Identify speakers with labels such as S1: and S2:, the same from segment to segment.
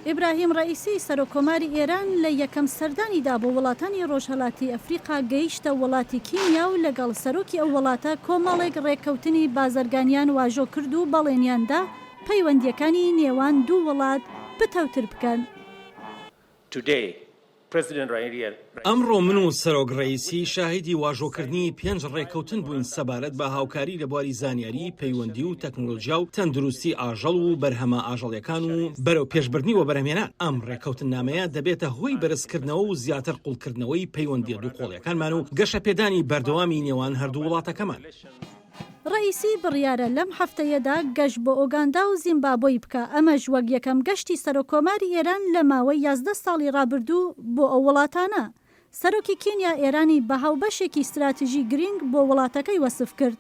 S1: ئیبراهیم ڕەئیسی، سەرۆککۆماری ئێران لە یەکەم سەردانیدا بۆ وڵاتانی ڕۆژهەلاتی ئەفریقا گەیشتە وڵاتی کینیا و لەگەڵ سەرۆکی ئەو وڵاتە کۆمەڵێک ڕێککەوتنی بازرگانیان واژۆ کرد و بەڵێنیان دا پەیوەندییەکانی نێوان دوو وڵات پتەوتر بکەن.
S2: ئەمڕۆ من و سەرۆک ڕەئیسی شاهیدی واژۆکردنی پێنج ڕێککەوتن بووین سەبارەت بە هاوکاری لە بواری زانیاری، پەیوەندی و تەکنۆلۆجیا و تەندروستی ئاژەڵ و بەرهەمە ئاژەڵیەکان و بەرەوپێشبردنی وەبەرهێنان. ئەم ڕێککەوتننامەیە دەبێتە هۆی بەرزکردنەوە و زیاتر قوڵکردنەوەی پەیوەندیە دووقۆڵیەکانمان و گەشەپێدانی بەردەوامی نێوان هەردوو وڵاتەکەمان.
S1: ڕەئیسی بڕیارە لەم هەفتەیەدا گەشت بۆ ئۆگاندا و زیمبابۆی بکا، ئەمەش وەک یەکەم گەشتی سەرۆککۆماری ئێران لە ماوەی 11 ساڵی ڕابردوو بۆ ئەو وڵاتانە. سەرۆکی کینیا ئێرانی بە هاوبەشێکی ستراتیژی گرینگ بۆ وڵاتەکەی وەسف کرد.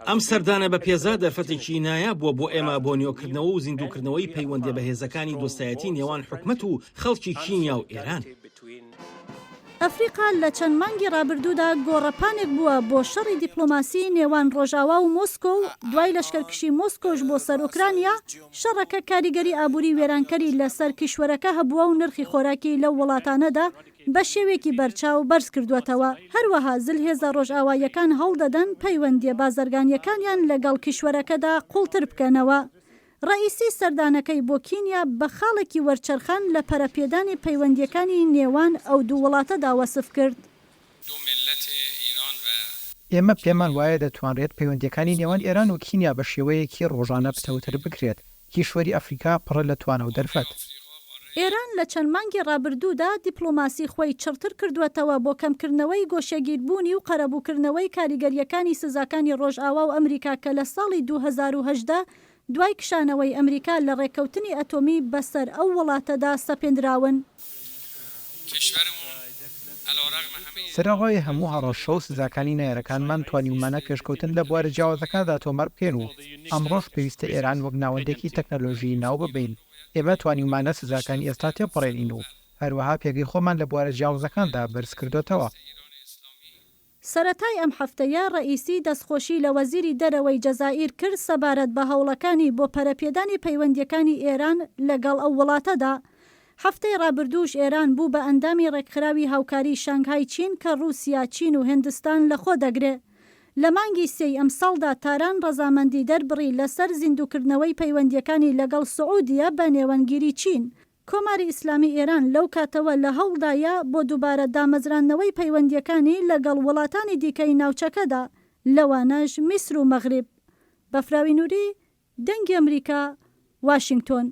S2: ئەم سەردانە بەپێزە دەرفەتێکی نایاب بووە بۆ ئێمە بۆ نوێکردنەوە و زیندووکردنەوەی پەیوەندییە بەهێزەکانی دۆستایەتی نێوان حکومەت و خەڵکی کینیا و ئێران.
S1: ئەفریقا لە چەند مانگی ڕابردوودا گۆڕەپانێک بووە بۆ شەڕی دیپلۆماسی نێوان ڕۆژاوا و مۆسکۆ و دوای لەشکرکشی مۆسکۆش بۆ سەر ئۆکرانیا، شەڕەکە کاریگەری ئابووری وێرانکەری لەسەر کیشوەرەکە هەبووە و نرخی خۆراکی لەو وڵاتانەدا بە شێوەیەکی بەرچاو بەرزکردووەتەوە. هەروەها زلهێزە ڕۆژئاواییەکان هەوڵدەدەن پەیوەندییە بازرگانییەکانیان لەگەڵ کیشوەرەکەدا قووڵتر بکەنەوە. ڕەئیسی سەردانەکەی بۆ کینیا بە خاڵێکی وەرچەرخان لە پەرەپێدانی پەیوەندییەکانی نێوان ئەو دوو وڵاتەدا وەسف کرد.
S3: ئێمە پێمان وایە دەتوانرێت پەیوەندییەکانی نێوان ئێران و کینیا بە شێوەیەکی ڕۆژانە پتەوتر بکرێت. کیشوەری ئەفریکا پڕە لە توانا و دەرفەت.
S1: ئێران لە چەند مانگی ڕابردوودا دیپلۆماسی خۆی چڕتر کردووەتەوە بۆ کەمکردنەوەی گۆشەگیربوونی و قەرەبووکردنەوەی کاریگەرییەکانی سزاکانی ڕۆژئاوا و ئەمریکا کە لە ساڵی 2018 دوای کشانەوەی ئەمریکا لە ڕێککەوتنی ئەتۆمی بەسەر ئەو وڵاتەدا سەپێندراون.
S3: سەرەڕای هەموو هەڕەشە و سزاکانی نەیارەکانمان توانیومانە پێشکەوتن لە بوارە جیاوازەکاندا تۆمار بکەین و ئەمڕۆش پێویستە ئێران وەک ناوەندێکی تەکنەلۆژی ناو ببەین. ئێمە توانیومانە سزاکانی ئێستا تێپەڕێنین و هەروەها پێگەی خۆمان لە بوارە جیاوازەکاندا بەرزکردۆتەوە.
S1: سەرەتای ئەم هەفتەیە ڕەئیسی دەستخۆشی لە وەزیری دەرەوەی جەزائیر کرد سەبارەت بە هەوڵەکانی بۆ پەرەپێدانی پەیوەندییەکانی ئێران لەگەڵ ئەو وڵاتەدا. هەفتەی ڕابردووش ئێران بوو بە ئەندامی ڕێکخراوی هاوکاری شانگهای چین کە ڕووسیا، چین و هێندستان لەخۆ دەگرێ. لە مانگی سێی ئەمساڵدا تاران ڕەزامەندی دەربڕی لەسەر زیندووکردنەوەی پەیوەندییەکانی لەگەڵ سعودیە بە نێوەندگیری چین. کۆماری ئیسلامی ئێران لەو کاتەوە لە هەوڵدایە بۆ دووبارە دامەزراندنەوەی پەیوەندییەکانی لەگەڵ وڵاتانی دیکەی ناوچەکەدا، لەوانەش میسر و مەغریب. بەفراوی نوری، دەنگی ئەمریکا، واشینگتۆن.